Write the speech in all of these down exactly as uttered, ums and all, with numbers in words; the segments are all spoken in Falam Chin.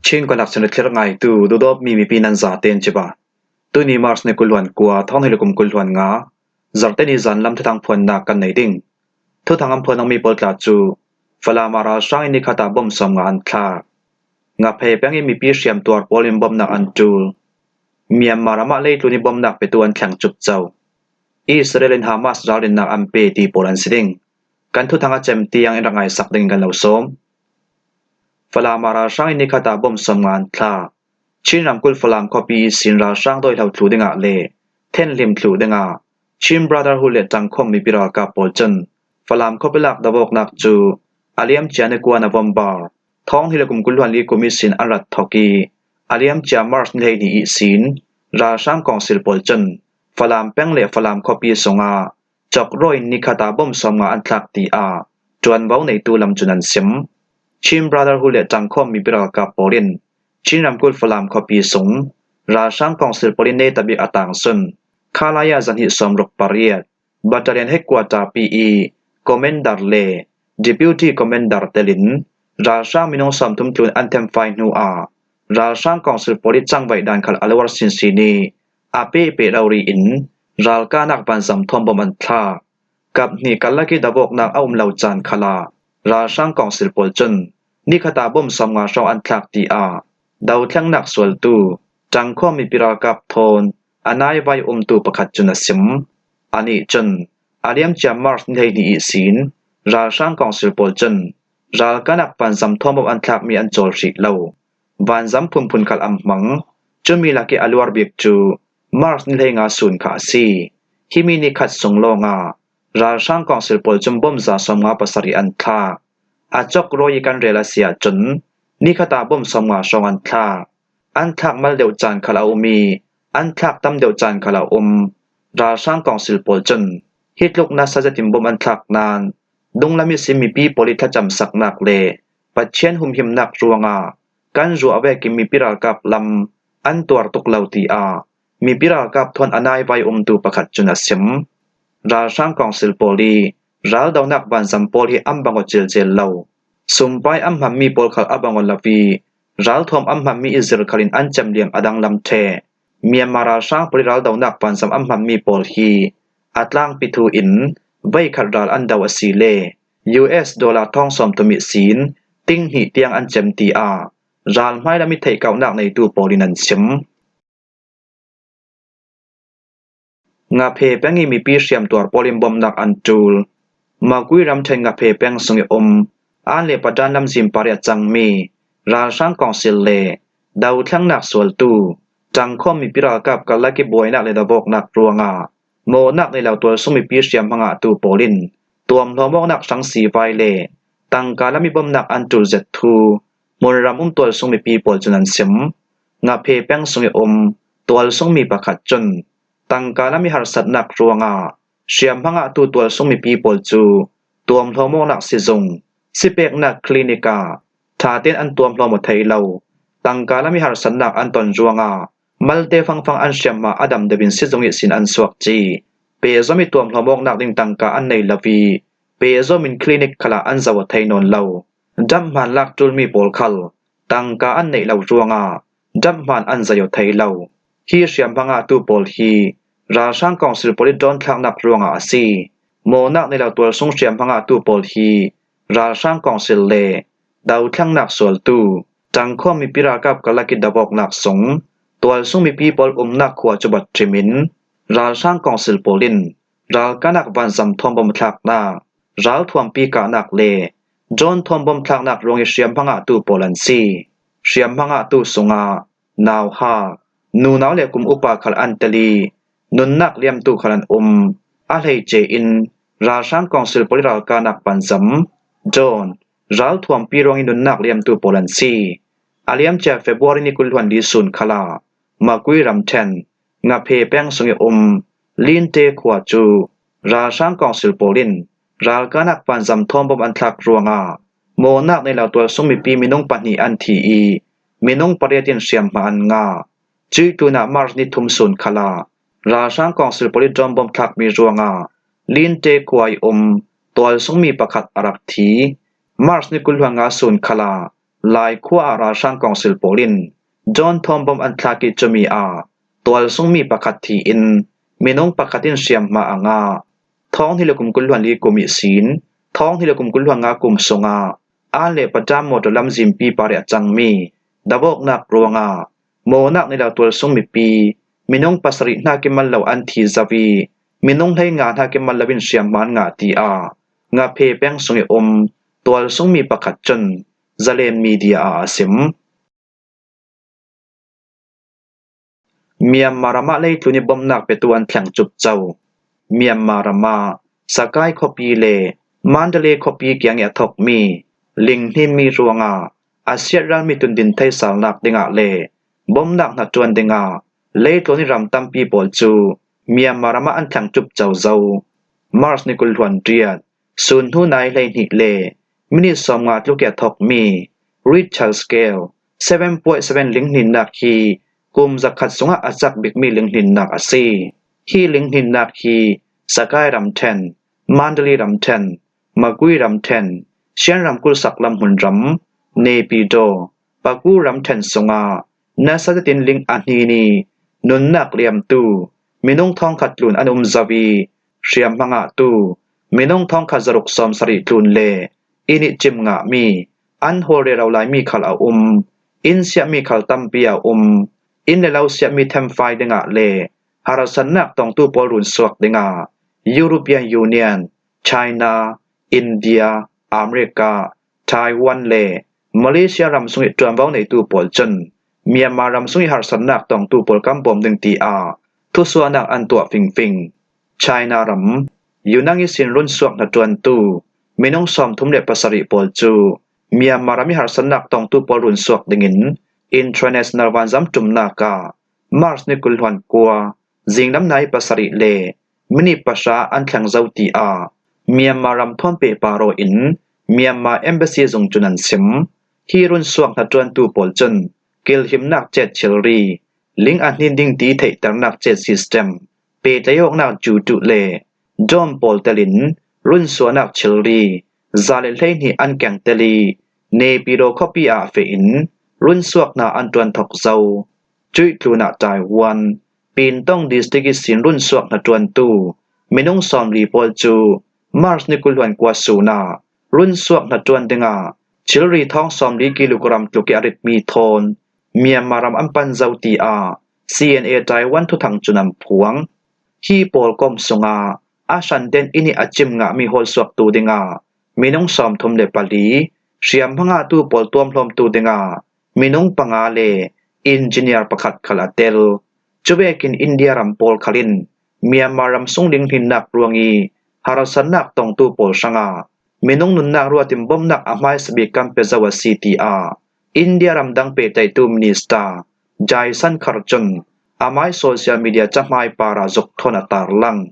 Chin Connection thlir ngaitu dudawpmi mipi nan zaten ciba. Tuni March ni kul hluan kua, thawng hnih le kum kul hluan nga, Zarte ni zan lam thuthang phuannak kan nei ding. Thuthang an phuan awkmi pawl tla cu Falam ah ralhrang in ni khat ah bom sawmnga an thlak. Ngaphei peng i mipi hriamtuar pawl in bomnak an ṭul. Myanmar ah mah leitlun i bomnak petu an thleng cupco. Israel in Hamas ralrinnak an pe ti pawl an si ding. Kan thuthang a cem tiang in rak ngaisak dingin kan lo sawm. Falam ah ralhrang in ni khat ah bom sawmnga an thlak. Chin ramkulh Falam khuapi ihsin ralhrang dawihlo thluh dingah le thenhlim thluh dingah Chin Brotherhood le ṭangkhawm mipi ralkap pawl cun Falam khuapi lak dovawknak cu a liamcia ni kua November, thawng hnih le kum kul hluan li kum ihsin an rat thawk i, a liamcia March ni hleihnih ihsin ralhrang kawngsil pawl cun Falam peng le Falam khuapi sungah cawkrawi in ni khat ah bom sawmnga an thlak, tiah ṭuanvo neitu lam cun an sim. Chin Brotherhood le ṭangkhawm mipi ralkap pawl in Chin ramkulh Falam khuapi sung ralhrang kawngsil pawl in netabik a tangsun Khalaya zahnih sawmruk pariat Battalion headquarter pi i Commander le Deputy Commander telin ralhrang minung sawmthum tlun an themfai hnuah ralhrang kawngsil pawl i cangvaih dan khal a luar sinsin i a pehpeh rori in ralkahnak vanzam thawn bom an thlak. Kap hnih karlak i dovawknak a um lo caan khalah ralhrang kawngsil pawl cun ni khat ah bom sawmnga hrawng an thlak, tiah dothlengnak sualtu ṭangkhawm mipi ralkap thawn a naivai umtu pakhat cun a sim. Anih cun a liamcia March ni hleihnih ihsin ralhrang kawngsil pawl cun ralkahnak vanzam thawn bom an thlakmi an cawl hrih lo. Vanzam phunphun khal an hmang. Cumi lak i a luar bik cu March ni hleinga sun kha a si. Himi ni khat sung lawngah ralhrang kawngsil pawl cun bom za sawmnga pasarih an thlak. A cawkrawi i kan rel a si ahcun ni khat ah bom sawmnga hrawng an thlak. An thlak mal deuh caan khal a um i an thlak tam deuh caan khal a um. Ralhrang kawngsil pawl cun hi tluk nasa zetin bom an thlak nain dunglam ihsin mipi pawl i thlacamsaknak le Pathian humhimnak ruangah kan ruah vekin mipi ralkap lam an tuar tuk lo, tiah mipi ralkap thawn a naivai umtu pakhat cun a sim. Ralhrang kawngsil pawl i raldonak vanzam pawl hi an bang aw cilcil lo. Sumpai an hmanmi pawl khal a bang aw lo i ralthuam an hmanmi i zir khalin an cem liang a danglam ṭheh. Myanmar ralhrang pawl i raldonak vanzam an hmanmi pawl hi a tlangpi thu in veikhat ral an do a si le U S dollar thawng sawmthum ihsin ting hnih tiang an cem, tiah ral hmailam i theihkauhnak neitu pawl in an sim. Ngaphe peng i mipi hriamtuar pawl in bomnak an ṭul. Makui ramṭhen Ngaphe peng sung i um An le Patan lamzin pariat cangmi ralhrang kawngsil le dothlengnak sualtu ṭangkhawm mipi ralkap karlak i buainak le dovawknak ruangah mawhnak nei lo tualsung mipi hriamhma ngahtu pawl in tuamhlawm awknak hrang sivai le tangka lam i bomnak an ṭul zet thu hmunram um tualsung mipi pawl cun an sim. Ngaphe peng sung i um tualsung mi pakhat cun tangka lam i harsatnak ruangah hriamhma ngahtu tualsung mipi pawl cu tuamhlawm awknak sizung, sipeknak clinic ah ṭha tein an tuamhlawm aw thei lo. Tangka lam i harsatnak an ton ruangah malte fangfang an hriamhma a dam deuh in sizung ihsin an suak ci. Pehzawm i tuamhlawm awknak ding tangka an nei lo i pehzawm in clinic khalah an zoh aw thei nawn lo. Dap hman lak ṭulmi pawl khal tangka an neih lo ruangah dap hman an zoh aw thei lo. Hi hriamhma ngahtu pawl hi ralhrang kawngsil pawl i drone thlaknak ruangah a si. Mawhnak nei lo tualsung hriamhma ngahtu pawl hi ralhrang kawngsil le dothlengnak sualtu ṭangkhawm mipi ralkap karlak i dovawknak sung tualsung mipi pawl umnak khua cu bat ṭhimin ralhrang kawngsil pawl in ralkahnak vanzam thawn bom thlaknak, ralthuampi kahnak le drone thawn bom thlaknak ruang i hriamhma ngahtu pawl an si. Hriamhma ngahtu sungah nauhak, nunau le kum upa khal an tel i nunnak liamtu khal an um. A hleice in ralhrang kawngsil pawl i ralkahnak vanzam, drone, ralthuampi ruang i nunnak liamtu pawl an si. A liamcia February ni kul hluan li sun khalah Makui ramṭhen Ngaphe peng sung i um Linte khua cu ralhrang kawngsil pawl in ralkahnak vanzam thawn bom an thlak ruangah mawhnak nei lo tualsung mipi minung pahnih an thi i minung pariat in hriamhma an ngah. Cuih tlunah March ni thum sun khalah ralhrang kawngsil pawl i drone bom thlakmi ruangah Linte khua i um tualsung mi pakhat a rak thi. March ni kul hluan nga sun khalah Laikhua ah ralhrang kawngsil pawl in drone thawm bom an thlak ih cumi ah tualsung mi pakhat thi in minung pakhat in hriamhma a ngah. Thawng hnih le kum kul hluan li kum ihsin thawng hnih le kum kul hluan nga kum sungah an le Padam mawtaw lamzinpi pariah a cangmi davawknak ruangah mawhnak nei lo tualsung mipi minung pasarih hnakin mal lo an thi zo ih minung hleinga hnakin mal lo in hriamhma an ngah, tiah Ngaphe peng sung ih um tualsung mi pakhat cun Zalen Media ah a sim. Myanmar ramah leitlun ih bomnak petu an thleng cupco. Myanmar ramah Sakai khuapi le Mandalay khuapi kiangih a thokmi linghninmi ruangah a siatralmi tundin theisalnak dingah le bomnak hnaṭuan dingah leitlun ih ram tampi pawl cu Myanmar ramah an thleng cupco zo. March ni kul hluan riat, sun hnu nai hleihnih le minit sawmnga tluk ih a thokmi Richter scale seven point seven linghninnak hi kum zakhat sungah a cak bikmi linghninnak a si. Hi linghninnak hi Sakai ramṭhen, Mandalay ramṭhen, Magway ramṭhen, Shan ramkulh saklam hmunram, Naypyidaw, Paguk ramṭhen sungah nasa zetin ling a hnin ih nunnak liamtu minung thawngkhat tlun an um zo ih hriamhma ngahtu minung thawngkhat zaruk sawmsarih tlun le inn ih cim ngahmi an hawl rero laimi khal a um. Inn siahmi khal tampi a um. Inn le lo siahmi themfai dingah le harsatnak tongtu pawl runsuak dingah European Union, China, India, America, Taiwan le Malaysia ram sungih ṭuanvo neitu pawl cun Myanmar ram sungih harsatnak tongtu pawl kan bawm ding tiah thusuahnak an tuah fingfing. China ram Yunnan ihsin runsuak hnaṭuantu minung sawmthum le pasarih pawl cu Myanmar ram ih harsatnak tongtu pawl runsuak dingin international vanzam ṭumnak ah March ni kul hluan kua, zinglam nai pasarih le minit pahra an thleng zo tiah Myanmar ram thawn pehpar aw in Myanmar Embassy zung cun an sim. Hi runsuak hnaṭuantu pawl cun kilhimnak cet thilri, ling a hnin ding ti theihternak cet system, pehtlaih awknak jutu le drone pawl telin runsuahnak thilri za le hleihnih an kengtel ih Naypyidaw khuapi ah feh in runsuak hna an ṭuan thok zo. Cuih tlunah Taiwan Pingtung district ihsin runsuak hnaṭuantu minung sawmli pawl cu March ni kul hluan kua sun ah runsuak hnaṭuan dingah thilri thawng sawmli kilogram tluk ih a ritmi thawn Myanmar ram an pan zo tiah C N A Taiwan thuthang cun an phuang. Hi pawlkom sungah a hranten inn ih a cim ngahmi hawlsuaktu dingah minung sawmthum le pali, hriamhma ngahtu pawl tuamhlawmtu dingah minung panga le engineer pakhat khal a tel. Cuvekin India ram pawl khal in Myanmar ram sung linghninnak ruangih harsatnak tongtu pawl hrangah minung nunnak ruatin bomnak a hmaisa bik kan pe zo a si tiah India ramdang pehtlaihtu minister Jaishankar cun amai social media cahmai parah zuk thawn a tarlang.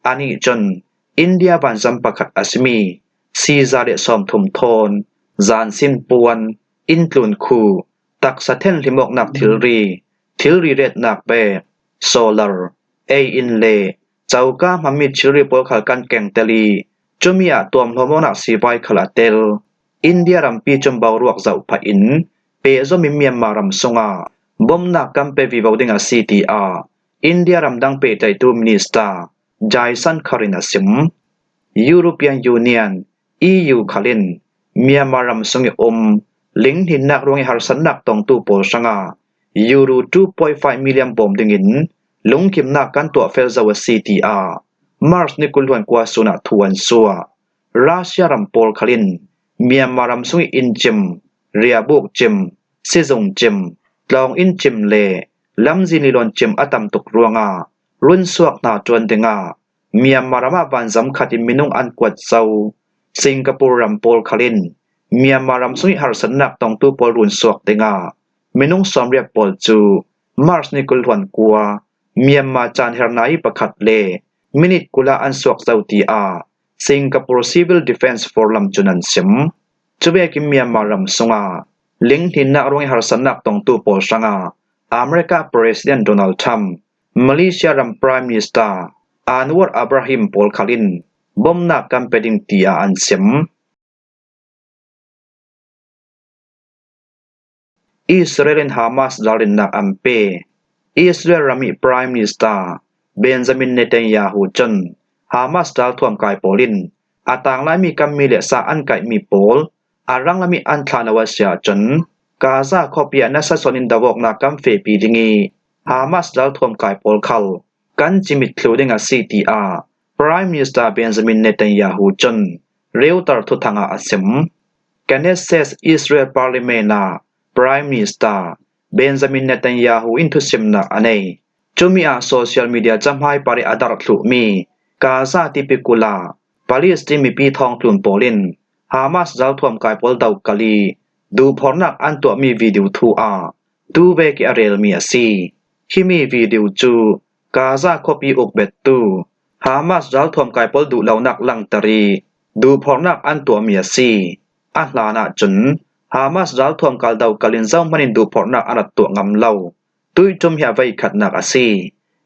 Anih cun India vanzam pakhat a simi siza le sawmthum thawn, zansin puan, inntlun khu, taksa thenhlim awknak thilri, thilri retnak bek, solar, ei in le coka hmanmi thilri pawl khal kan kengtel ih cumi ah tuamhlawm awknak sivai khal a tel. India rampi cun boruak zoh phah in pehzom in Myanmar ram sungah bomnak kan pe vivo ding a si tiah India ramdang pehtlaihtu minister Jaishankar in a sim. European Union, E U khal in Myanmar ram sungih um linghninnak ruangih harsatnak tongtu pawl hrangah Euro two point five million bawm dingin lungkimnak kan tuah fel zo a si tiah March ni kul hluan kua sun ah thu an suah. Russia ram pawl khal in Myanmar ram sungih inn cim, riahbuk cim, sizung cim, tlawng inn cim le lamzin lilawn cim a tam tuk ruangah runsuak hna ṭuan dingah Myanmar ram ah vanzam khat in minung an kuat zo. Singapore ram pawl khal in Myanmar ram sungih harsatnak tongtu pawl runsuak dingah minung sawmriat pawl cu March ni kul hluan kua Myanmar caan herhna ih pakhat le minit kul ah an suak zo tiah Singapore Civil Defence Forum cun an sim. Cuvekin Myanmar ram sungah linghninnak ruangih harsatnak tongtu pawl hrangah America President Donald Trump, Malaysia ram Prime Minister Anwar Ibrahim pawl khal in bomnak kan pe ding tiah an sim. Israel in Hamas ralrinnak an pe. Israel ram ih Prime Minister Benjamin Netanyahu cun Hamas ralthuam kai pawl in a tanglaimi kammi le sa an kaihmi pawl a ranglam ih an thlah lo a si ahcun, Gaza khuapi ah nasa sawn in dovawknak kan fehpi ding ih Hamas ralthuam kai pawl khal kan cimit thluh ding a si, tiah Prime Minister Benjamin Netanyahu cun Reuters thuthang ah a sim. Knesset Israel Parliament ah Prime Minister Benjamin Netanyahu in thusimnak a nei. Cumi ah social media cahmai par ih a darh thluhmi Gaza tipi kul ah Palestine mipi thawngtlun pawl in Hamas ralthuam kai pawl dokal ih duhphorhnak an tuahmi video thu ah tu vek ih a relmi a si. Himi video cu Gaza khuapi uk bettu Hamas ralthuam kai pawl duh lonak langter ih duhphorhnak an tuahmi a si. A hlan ahcun Hamas ralthuam kai dokal in zohman in duhphorhnak an rak tuah ngam lo. Tuih ṭum hi a voikhatnak a si.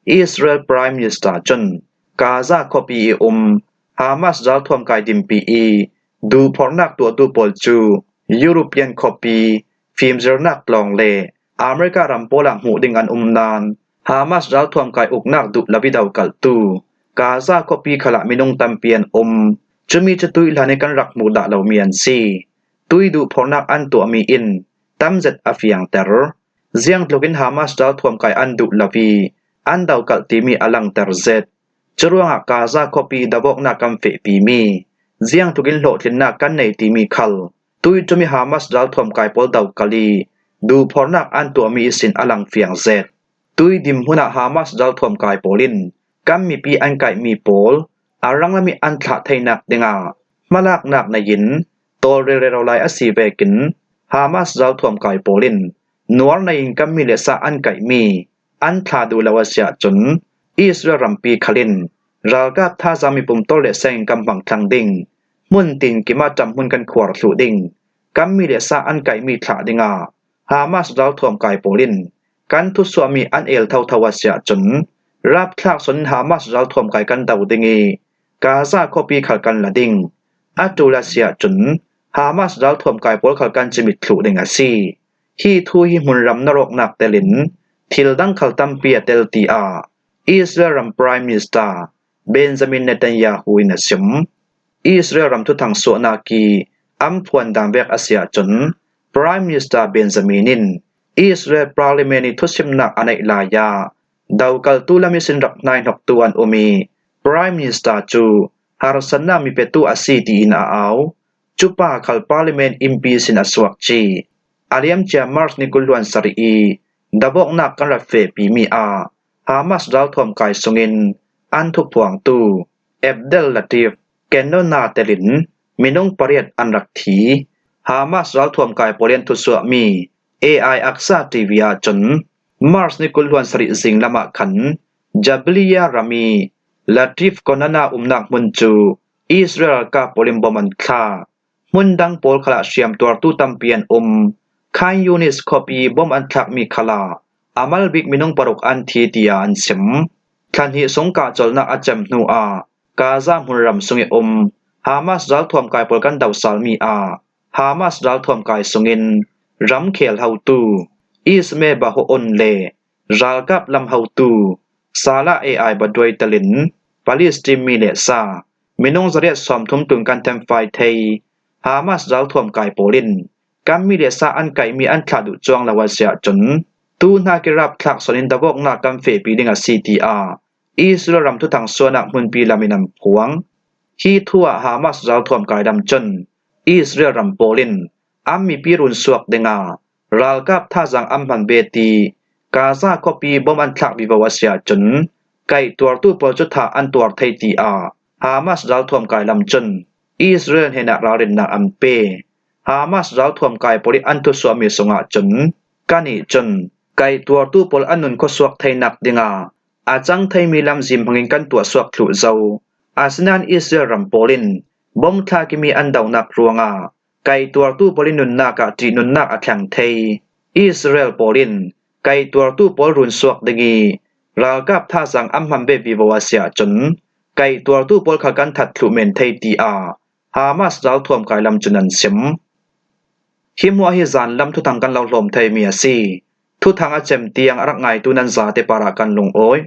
Israel Prime Minister cun Gaza khuapi ih um Hamas ralthuam kai dinpi ih duhphorhnak tuahtu pawl cu European khuapi, fimzirnak tlawng le America ram pawl ah hmuh ding an um nain Hamas ralthuam kai uknak duh lo ih dokalhtu Gaza khuapi khal ah minung tampi an um. Cumi cu tuih hlan ih kan rak hmuh dah lomi an si. Tui duhphorhnak an tuahmi in tam zet a fiangter. Ziangtlukin Hamas ralthuam kai an duh lo ih an dokalh timi a langter zet. Curuangah Gaza khuapi dovawknak kan fehpimi, ziangtlukin hlawhtlinnak kan nei timi khal tuih ṭum ih Hamas ralthuam kai pawl dokal ih duhphorhnak an tuahmi ihsin a lang fiang zet. Tui dinhmun ah Hamas ralthuam kai pawl in kan mipi an kaihmi pawl a ranglam ih an thlah theinak dingah hmalaknak nei in tawlrel rero lai a si vekin Hamas ralthuam kai pawl in nuar nei in kammi le sa an kaihmi an thlah duh lo a si ahcun Israel rampi khal in ralkap thazaang mipum tawlrel seng in kan hmang thlang ding, hmun tinkim ah ṭamhmun kan khuar thluh ding, kammi le sa an kaihmi thlah dingah Hamas ralthuam kai pawl in kan thusuahmi an el thotho a si ahcun rapthlak sawn in Hamas ralthuam kai kan do ding ih Gaza khuapi khal kan la ding. A ṭul a si ahcun Hamas ralthuam kai pawl khal kan cimit thluh ding a si. Hi thu hi hmunram narawknak telin thil dang khal tampi a tel, tiah Israel ram Prime Minister Benjamin Netanyahu in a sim. Israel ram thuthang suahnak ih an phuan dan vek a si ahcun Prime Minister Benjamin in Israel Parliament ih thusimnak a neih lai ah dokaltu lam ihsin rak hnaihnoktu an um ih Prime Minister cu harsatnak mi petu a si tiin a au. Cupa khal Parliament innpi ihsin a suak cih. A liamcia March ni kul hluan sarih ih dovawknak kan rak fehpimi ah Hamas ralthuam kai sungin an thuphuangtu Abdel Latif Kenona telin minung pariat an rak thi. Hamas ralthuam kai pawl in thusuahmi A I Aqsa T V ahcun March ni kul hluan sarih zinglam ah khan Jabalia ram ih Latif Kenona umnak hmun cu Israel ralkap pawl in bom an thlah. Hmun dang pawl khal ah hriamtuartu tampi an um. Khan Yunis khuapi bom an thlakmi khal ah a mal bik minung paruk an thi, tiah an sim. Thla hnih sung kah colhnak a cem hnu ah Gaza hmunram sung ih um Hamas ralthuam kai pawl kan dosalmi ah Hamas ralthuam kai sungin ramkhel hotu Ismail Bahoun le ralkap lam hotu Salah A I Baduai telin Palestine mi le sa minung zariat sawmthum tlun kan themfai thei. Hamas ralthuam kai pawl in kan mi le sa an kaihmi an thlah duh cuang lo a si ahcun tu hnak ih rapthlak sawn in dovawknak kan fehpi ding a si, tiah Israel ram thuthang suahnak hmunpi lam in an phuang. Hi thu ah Hamas ralthuam kai lam cun Israel ram pawl in an mipi runsuak dingah ralkap thazaang an hman ve ti Gaza khuapi bom an thlak vivo a si ahcun kaihtuartu pawl cu thah an tuar thei, tiah Hamas ralthuam kai lam cun Israel hnenah ralrinnak an pe. Hamas ralthuam kai pawl ih an thusuahmi sungah cun kannih cun kaihtuartu pawl an nun khuasuak theinak dingah a cang theimi lamzin hmangin kan tuahsuak thluh zo. Asinain Israel ram pawl in bom thlak ih mi an donak ruangah kaihtuartu pawl ih nunnak ah ṭihnunnak a thleng thei. Israel pawl in kaihtuartu pawl runsuak ding ih ralkap thazaang an hman ve vivo a si ahcun kaihtuartu pawl khal kan that thluh men thei, tiah Hamas ralthuam kai lam cun an sim. Hi hmuah hi zanlam thuthang kan lo hlawm thei mi a si. Thuthang a cem tiang a rak ngaitu nan zate parah kan lungawi.